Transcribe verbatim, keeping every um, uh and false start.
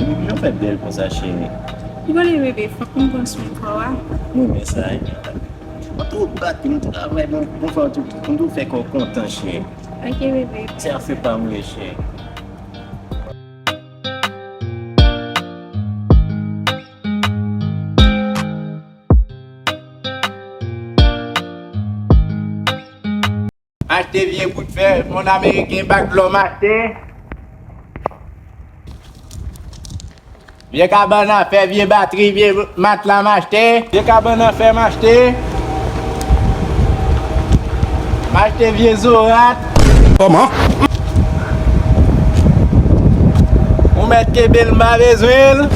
Jan w fè bèl konsa, cheri. Rigole, bebe, fòk nou pran swen kò a. Mwen renmen sa, wi. Mwen tou bat, nou travay, bon, bon fè tou, nou tou fè kò kontan, cheri. Ok, bebe. Se afè pa m, wi, cheri. Achte vye bout fè, mon ameriken bak lòm achte. Vye kabann a fè, vye batri, vye matla m achte. Vye kabann a fè m achte. M achte vye zorat. Kòman? Ou mèt kenbe l, m pa bezwen l.